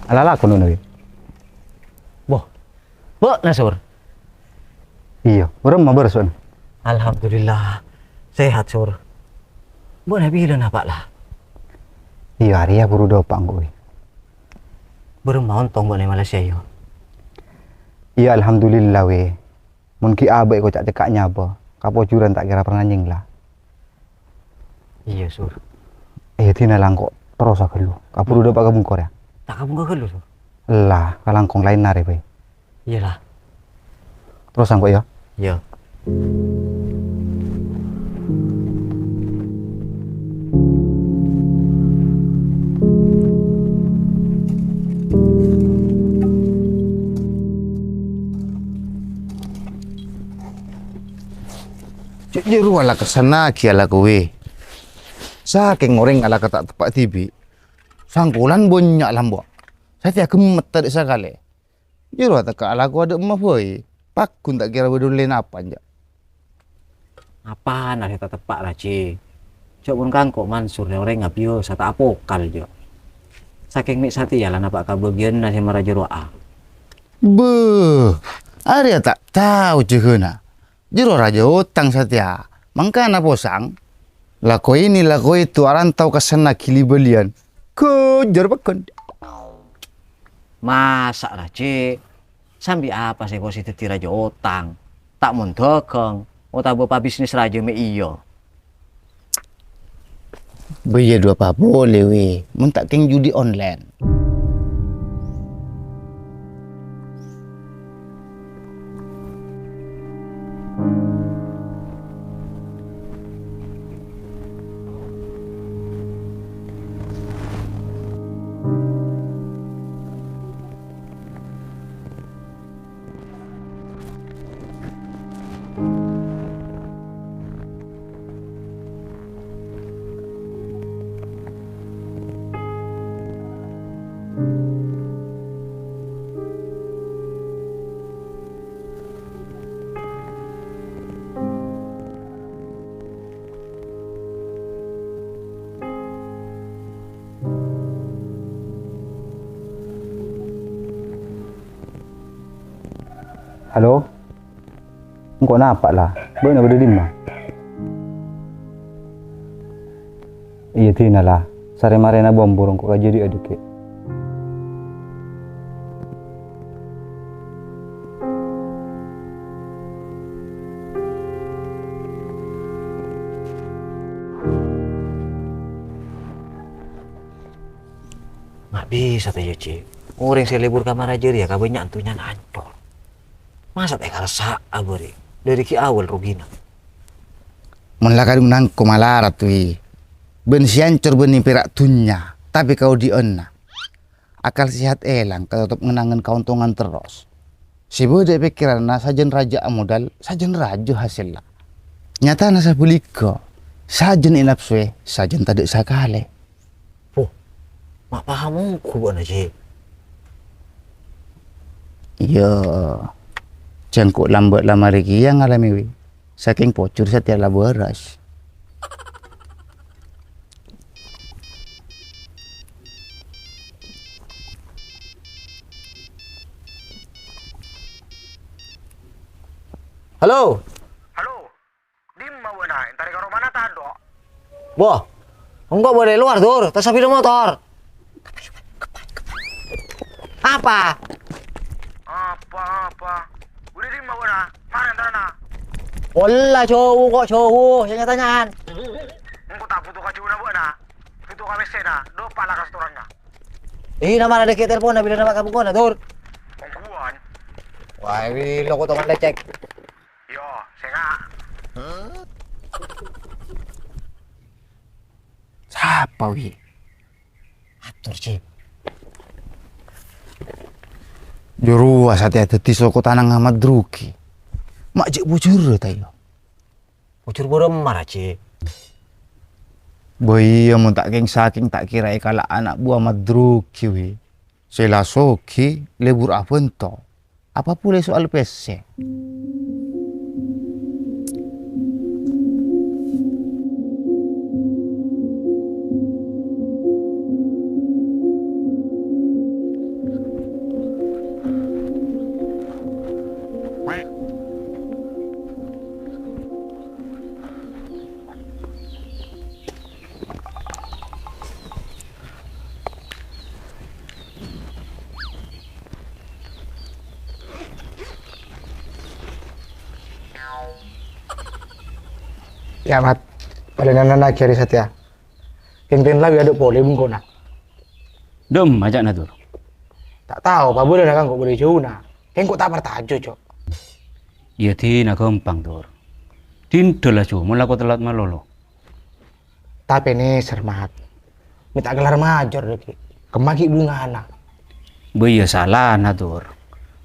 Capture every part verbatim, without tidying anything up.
Alalakon, Wi. Wah, bâ'na, Sur? Iyâ, bârâmma bârâs, Wan? Alhamdulillah, sehat, Sur. Bâ'na bilâ napa, la? Iyâ, arèya buru dâpa' engko', Wi. Bârâmma ontong bâ'na è Malaysia, yâ? Iyâ, alhamdulillah, Wi. Mon ghi' abâ' èkoca' cekka' nyabâ, kapojuran ta' kèra pernah nyèngla. Iyâ, Sur. Iyâ, dinala engko' terrosa ghâllu. Kabhuru dâpa' ka bengko rèya. Ta' ka bengko ghâllu, Sur? Ella, ka langkong laènna rè bhâi. Iyâ, la. Terrosa engko', yâ. Iyâ. Cè' jârowa la kessennaghi alako, Wi. Sakèng orèng alako ta' teppa' dhibi', sangkolan bânnya' la embu'. Satèya ghemmet tadâ' sakalè. Jârowa tekka' alako adâ' emma bhâi. Pagghun ta' kèra bâdâ ollè napa, enjâ'? Apana sè ta' teppa', Raji? Jâ' mon ka engko' Mansur rè orèngnga biyasa ta' apokal, jâ'. Sakèng mè' satèya la napa' ka bâgiyânna sè mara jârowa. Beuh, arèya ta' tao jâgâna. Jârowa rajâ otang satèya, mangkana posang. Lako ini, lako itu, arantau kessennaghi li-bâliyân. Ghânjhâr pagghun. Masa', Raji? Sambi apa sè èkosè dhâddhi rajâ otang? Ta' mon dhâghâng otabâ pabisnis rajâ mè' iyâ? Bâ iyâ duwâ' pa polè, Wi, mon ta' kèng judi online. Halo? Engko' napa, la? Bâ'na bâdâ dimma? Iyâ, dinala. Sarè-marèna bâmbur engko' kajâdiyâ dhâggi'. Ma' bisa ta' iyâ, Ji? Orèng sè lebur ka mara jârèya kabânnya'an dhunnyana ancor. Masa' ta' èkarassa'a bâri'? Dâri ghi' awal rogina. Mon la kadhung nangko malarat, Wi. Bân sè ancor bânnè pèra' dhunnya, tapè kaodi'ânna. Akal sehat èlang, katotop ngen-angen kaontongan terros. Sè bâdâ è pèkkèranna sajân rajâ'â modal, sajân rajâ hasèlla. Nyatana sabhâligghâ, sajân ènapsowè, sajân tadâ' sakalè. Poh, ma' paham ongghu bâ'na, Ji? Iyâ, jhâ' engko' lambâ' la marè kèya ngalamè, Wi. Sakèng pojhur satèya la bârâs. Halo? Halo? Dimma bâ'na? Èntarè ka romana tadâ'? Wah, engko' bâdâ è lowar, Dur. Tas sapèda motor. Apa? Apa, apa? Bâdâ dimma bâ'na? Mara èntarana. Ollè, jhâu kok, jhâu. Sè nyatanya'an. Engko' ta' bhuto ka jhâuna bâ'na. Bhuto ka pèssèna. Dâpa' la ka setoranna. Iyâ, mara dhâggi' telponna bilâ napa' ka bengkona, Dur. Ongghuwân. Wah, wi, lo' ko' tongan lecek. Yo, sènga'. Sapa, Wi? Ator, Cep. Jârowa satèya dhâddhi soko tanangnga Madruki. Ma' jhâ' bujurrâ, ta' iyâ? Bujur bârâmma, Raji? Bâ iyâ, mon ta' kèng-sakèng ta' kèra èkala' ana' buwâ Madruki, Wi. Sè la soghi, lebur abhânto. Apa polè soal pèssè? Yâ, Mat. Bâlâna nana jârèya satèya. Kèng ten la wi adâ' polè bengkona. Dâ'emma ca'na, Dur? Ta' tao, pabâlâna kangko' bâlâi jâuna. Kèng ko' ta' partajâ, Cok. Yâ, dina ghâmpang, Dur. Dinḍâ laju, mon la ko' tellat malolo. Tapè nèser, Mat. Mè' ta' kellar majâr dhâggi'. Kemma ghi' bhungana. Bâ iyâ salana, Dur.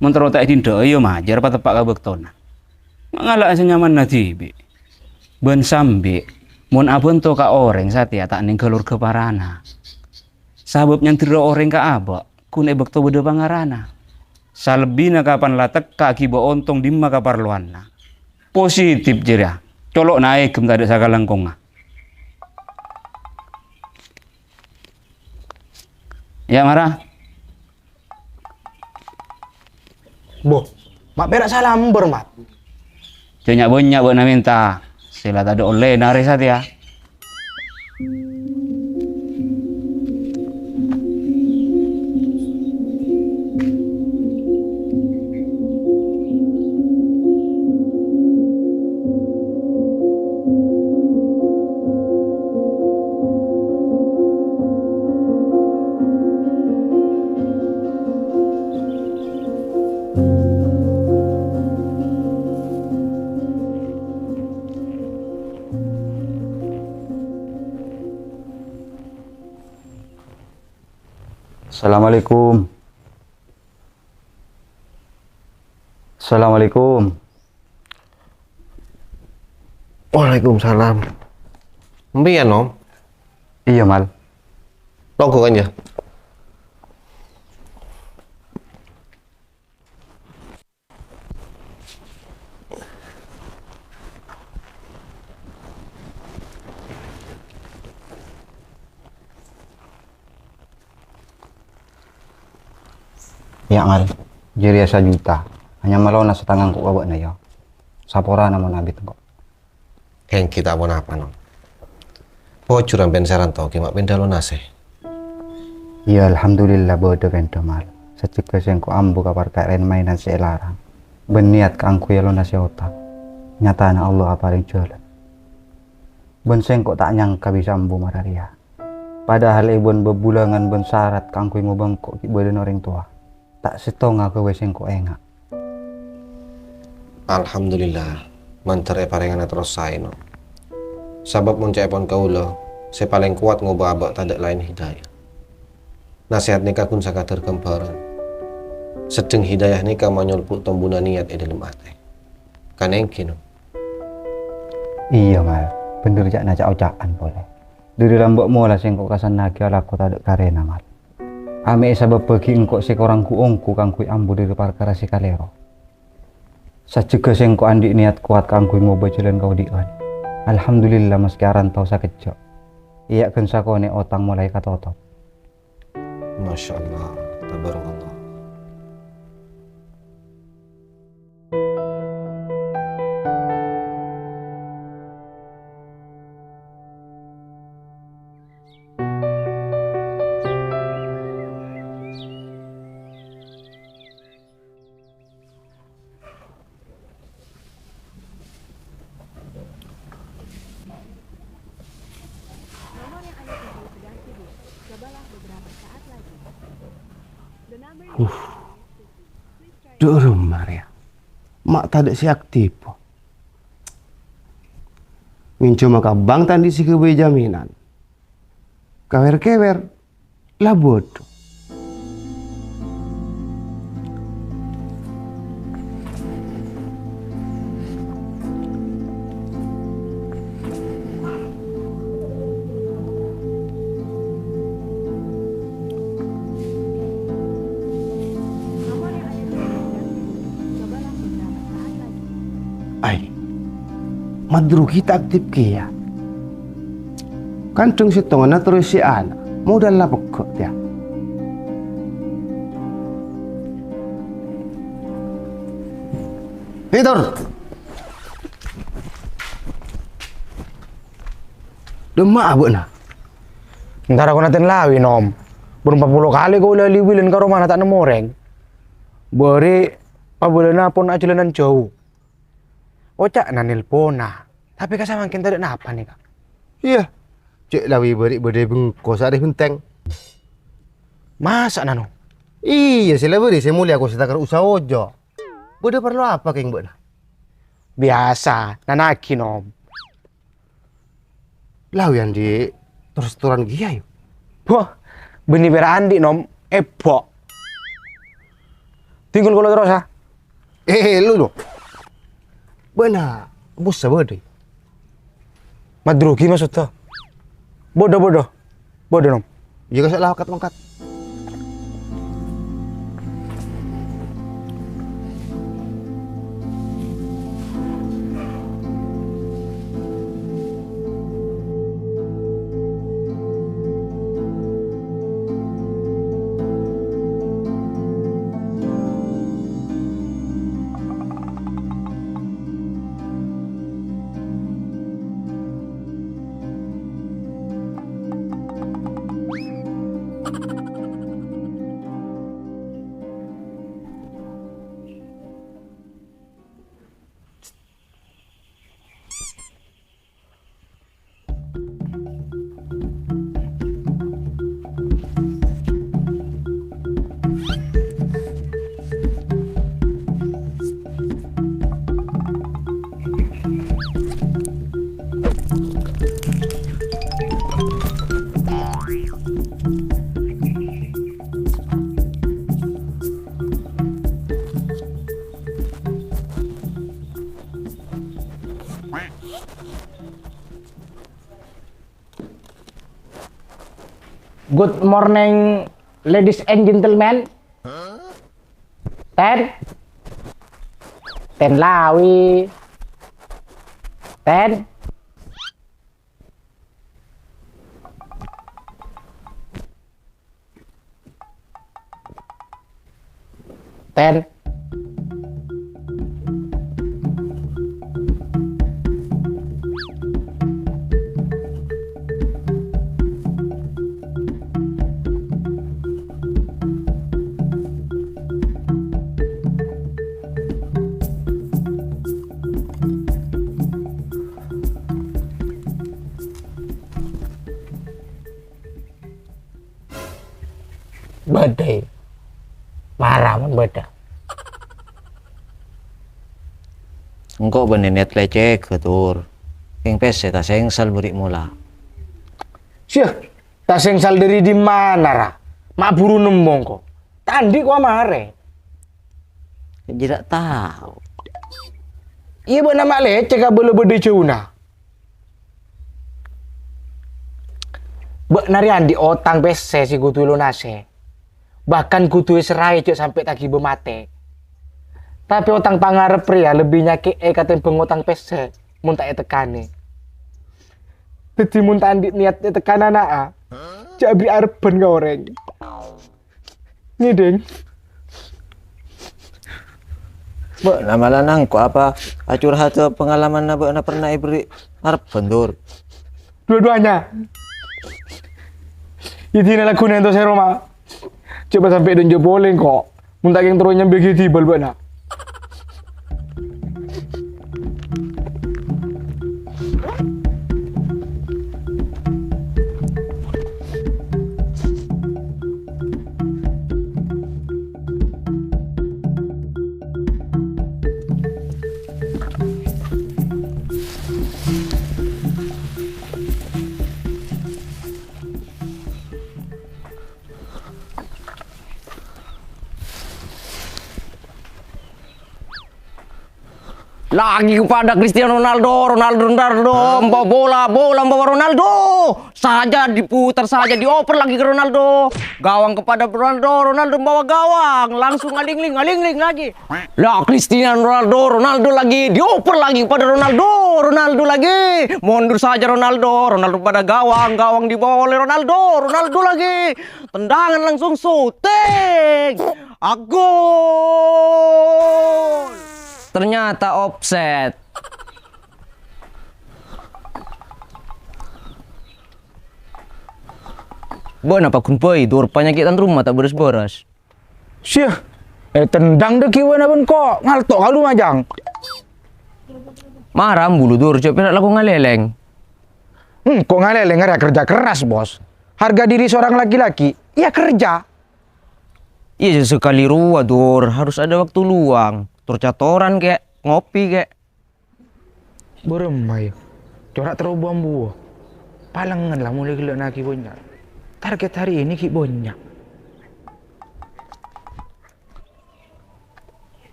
Mon terro ta' èdinḍâ'â, yâ majâr pateppa' ka bâktona. Ma' ngala'a sè nyamanna dhibi'. Bân sambi, mon abhânto ka orèng satèya ta' nèng ghâlur ghâparana. Sabâb nyanḍhârâ orèng ka abâ', ghun è bâkto bâḍâ pangarana. Salebbina kapan la tekka aghibâ ontong ḍimma kaparlowanna. Positif jârèya, colo' naè ghâm taḍâ' sakalangkongnga. Yâ, mara. Bo, ma' pèra' salambâr, Mat. Jhâ' nya'-bânnya' bâ'na mènta, sè la taḍâ' ollèna arè satèya. Assalamualaikum. Assalamualaikum. Waalaikumsalam. Empèyan, Om? Iyâ, Mal. Tonggu kan, yâ? Yâ, Mal, jârèya sajuta. Hanya malona satanga engko' ka bâ'na, yâ. Saporana mon abit engko'. Èngghi ta' ponapa, Nom. Pojhur ampèyan sè rantau ghi' ma' pènḍâ lonasè. Iyâ, alhamdulillah bâḍâ pènḍâ, Mal. Sajjhegghâ sèngko' ambu ka parkara rèn-maènan sè èlarang, bân niyat kaangghuy alonasè otang. Nyatana Allah aparèng jhâlân. Bân sèngko' ta' nyangka bisa ambu mara rèya. Padahal è bân bâbulângan bân sarat kaangghuy ngobâ engko' ghi' bâḍâna orèng towa. Ta' sèttonga ghâbây sèngko' enga'. Alhamdulillah, mandhâr èparèngana terros saè, Nom. Sabâb mon ca'èpon kaulâ, sè palèng kowat ngobâ abâ' taḍâ' laèn hidayah. Nasèhat nèka ghun sakadâr ghâmbhârân. Sedheng hidayah nèka manyolbu' tombuna niyat è ḍâlem atè. Kan èngghi, Nom? Iyâ, Mal. Bhender ca'na ca'-oca'an polè. Ḍâri lambâ' mola sèngko' kasennaghi alako taḍâ' karèna, Mal. Amè'è sabâbbhâghi engko' sè korang ghu-ongghu kaangghuy ambu ḍâri parkara sè kalèro. Sajjhegghâ sèngko' anḍi' niyat kowat kaangghuy ngobâ jhâlân kaoḍi'ân. Alhamdulillah, maskè arantau sakejjhâ', iyâ ghân sakonè' otang molaè katotop. Masya Allah, tabarakallah. Huh. Ḍâ'remma rèya. Ma' taḍâ' sè aktif. Ngènjhâma ka bank ta' anḍi' sè ghâbây jaminan. Kèwèr-kèwèr. La bâḍâ. Ai, madrugi ta' aktif kèya. Kan ḍâng sèttonganna terro sè ana', modal la pegghâ' tèya. Hei, Tor! Ḍâ'emma abâ'na? Entara kona ten lawi, Nom. Bârâmpa polo kalè kaulâ li-wilin ka romana ta' nemmo orèng. Bâri' pabâlâna pon ajhâlânan jâu. Oca'na nelpona, Tapè ka samangkèn tadâ' napa nèka? Iyâ. Cè' la bâri' bâdâ è bengko sè arè bhenteng. Masa' nano? Iyâ, sè la bâri' sè molèya ko sè takar usaha ojo. Bâdâ parlo apa kèng bâ'na? Biyasa, nanaaghi, Nom. La wi andi' tor-setoran kèya, yu? Wah, bânnè pèra' andi', Nom. Èbâ. Tinggal kaulâ terros, ha? Eh, lu, lu. Bâ'na, busa bâdâ. Madrugi maksodda? Bâdâ, bâdâ. Bâdâ, Nom. Iyâ, kasa' la angkat-angkat. Good morning, ladies and gentlemen. Ten. Ten la wi. Ten. Ten. Bâdâ. Mara mon bâdâ. Engko' bânnè niyat lècègghâ, Dur. Kèng pèssè ta' sèngsal bâri' mola. Sya, ta' sèngsal dâri dimma, ra? Ma' buru nemmo engko'. Ta' andi' kowa marè. Jârâ' tao. Iyâ, bâ'na ma' lècèg abâlâ bâdâ è jhâuna. Bâ'na rè andi' otang pèssè sè kodhu èlonasè. Bahkan kodhu èserraè jhâ' sampè' taghibâ matè. Tapè otang pangarep rèya lebbi nyakè'è katèmbhâng otang pèssè mon ta' ètekkanè. Dhâddhi mon ta' andi' niyat ètekkan ana'a, jhâ' aberri' arebbhân ka orèng. Ngèdhing. Bâ'na mala nangko' apa acurhata pengalamanna bâ'na pernah èberri' arebbhân, Dur? Dua-duanya. Idina lagguna ento sè Roma. Coba sampai dong jebol engko'. Mun ta' keng terro nyambi gidi bal bâ'na. Lagi kepada Cristiano Ronaldo, Ronaldo, Ronaldo, membawa bola, bola membawa Ronaldo. Saja diputar, saja dioper lagi ke Ronaldo. Gawang kepada Ronaldo, Ronaldo membawa gawang. Langsung alingling, alingling lagi. Lah, Cristiano Ronaldo, Ronaldo lagi. Dioper lagi kepada Ronaldo, Ronaldo lagi. Mundur saja Ronaldo, Ronaldo pada gawang, gawang dibawa oleh Ronaldo, Ronaldo lagi. Tendangan langsung syuting. Ah, gol. Ternyata offset. Bâ'na paggun bhâi, dur panyakè'an roma ta' bârâs-bârâs. Syah, eh, tendang dâggi' bâ'na bân ko', ngalto' kalu majang. Mara ambu lu, Dur, jhâ' pèra' lako ngalèlèng. Engko' ngalèlèng arèya kerja keras, Bos. Harga diri seorang laki-laki, ya kerja. Iyâ, sakalè rowa, Dur, harus ada waktu luang. Tor-catoran kè', ngopi kè'. Bârâmma, yâ? Cora' terro bu-ambu. Palengngen la molaè ghellâ'na ghi' bânnya'. Target hari ini ghi' bânnya'.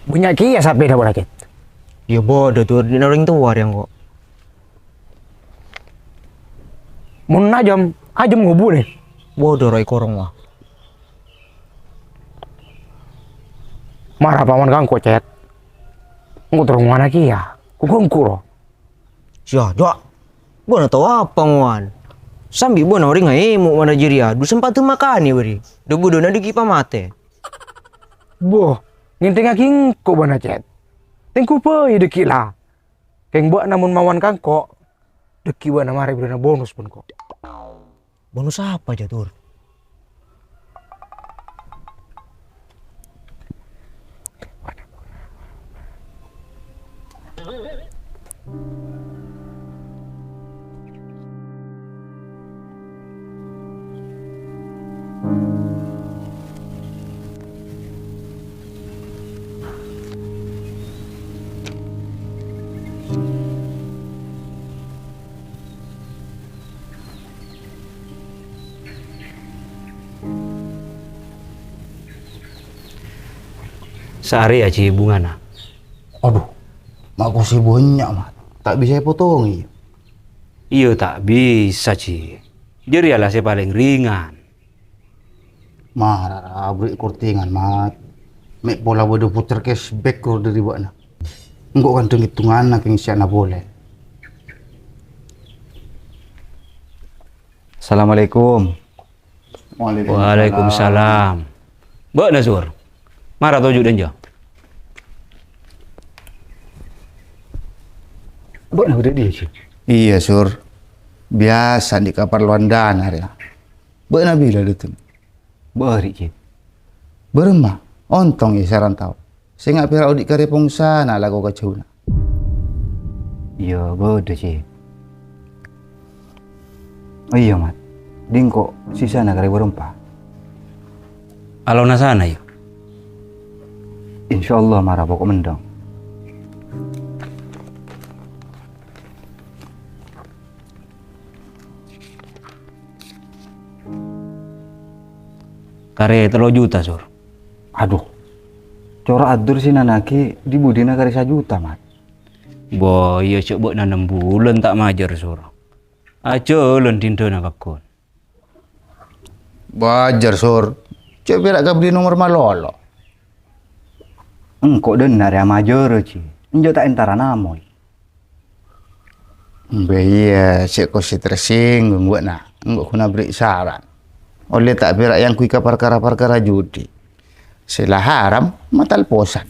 Bânnya' kèya sapèna bâ'na, Cèt? Yâ bâdâ, Dur, dina orèng towa rèya engko'. Mon ajâm, ajâm ngobu, nè. Bâdâ rowa è korong, wa. Mara paman kangko, Cèt. Engko' terro ngowana kèya. Ku ganggu, ro. Sia, Jok. Bâ'na tao apa ngowan? Sambi bâ'na orèng aèmo' mara jârèya, du sempadhâ makanè bâri'. Dâ-budâna dâggi' pamatè. Boh, ngèntèngngaghi engko' bâ'na, Cèt. Tèngghu bhâi dâggi' la. Kèng bâ'na mon mawan kangko', dâggi' bâ'na marè bherri'na bonus bân ko'. Bonus apa, jâ, Dur? Saarè, Ji, bungana. Adhu, ma' kosè bânnya', Mat. Ta' bisa èpotongè. Iyâ, ta' bisa, Ji. Jârèya la sè palèng ringan. Mara, aberri' kortingan, Mat. Mè' pola bâdâ voucher cashback ro dâri bâ'na. Engko' kan dâ' ngèttonganna kèng sèyana polè. Assalamualaikum. Waalaikumsalam. Waalaikumsalam. Bâ'na, Sur. Mara toju' dânjâ. Bâ'na bâdâ diyâ, Ji? Iyâ, Sur. Biyasa andi' kaparlowan dana rèya. Bâ'na bilâ dâteng? Bâri', Ji. Bârâmma? Ontong, yâ, sè rantau. Sènga' pèra' odi' karè pongsana lako ka jhâuna. Iyâ, bâdâ, Ji. Oh, iyâ, Mat. Dingko' sisana karè bârâmpa. Alonasana, yâ? Insyaallah, mara poko' mendhâng. Karè tello juta, Sur. Adhu. Cora' Abdur sè nèngngaghi dhi-budhina karè sajuta, Mat. Bo, iyâ, jhâ' bâ'na nem bulân ta' majâr, Sur. Ajhâlân dhindhâna pagghun. Bâjâr, Sur. Jhâ' pèra' kabelli nomer malolo. Engko' dânna' rèya majârâ, Ji. Enjâ' ta' entara namoy. Mbè iyâ, sè kosè tersinggung bâ'na. Engko' ghun aberri' saran. Ollè ta' pèra' èangghuy ka parkara-parkara judi. Sè la haram, matal posan.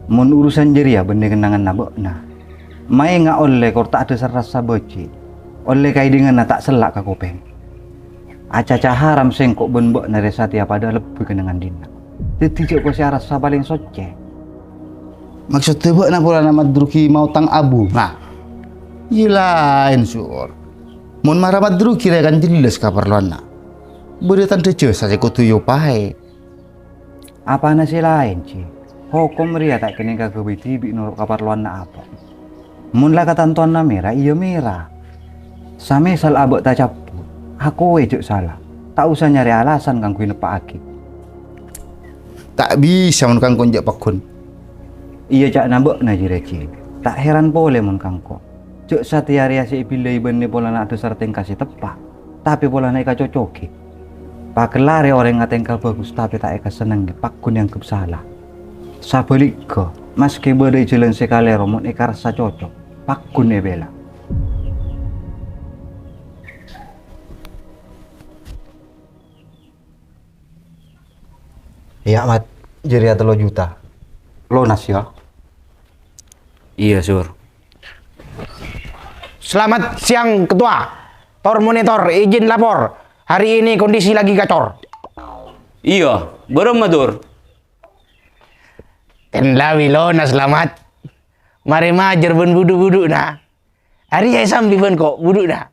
Mon urusan jârèya bânnè kennengnganna bâ'na. Maènga' ollè kor ta' adhâsar rassa bâji'. Ollè kaèdinganna ta' sella' ka kopèng. Acaca haram sèngko' bân bâ'na rè satèya padâ lebbi kennengngan dinna'. Dhâddhi jhâ' kosè arassa palèng soccè. Maksoddhâ bâ'na polana madrugi maotang abu? Nah, iyâ laèn, Sur. Mon mara madrugi rè kan jelas kaparlowanna. Bâdâ tandhâ jasa sè kodhu èopaè. Apana sè laèn, Ji? Hokom rèya ta' kennèng kaghâbây dhibi' noro' kaparlowanna abâ'. Mon la katantowanna mèra, iyâ mèra. Samèsal abâ' tacabbhur, akowè jhâ' sala. Ta' osa nyarè alasan kaangghuy neppa'aghi. Ta' bisa mon kangko enjâ' pagghun. Iyâ, ca'na bâ'na jârèya, Ji. Ta' heran polè mon kangko. Jhâ' satèya rèya sè èbillai bânnè polana adhâsar tèngka sè teppa'. Tapè polana èkacocogi. Pakella rè orèng atèngka bhâghus tapè ta' èkasennengngè, pagghun èangghep sala. Sabhâligghâ, maskè bâdâ è jhâlân sè kalèro mon èkarassa cocok, pagghun èbèla. Iyâ, Mat. Jârèya tello juta. Lonas, yâ? Iyâ, Sur. Selamat siang, Ketua. Tor monitor, izin lapor. Hari ini kondisi lagi gacor. Iyâ, bârâmma, Dur? Ten la wèlona, Slamet. Marè majâr bân budhu-budhu'na. Arèya èsambi bân ko' budhu'na.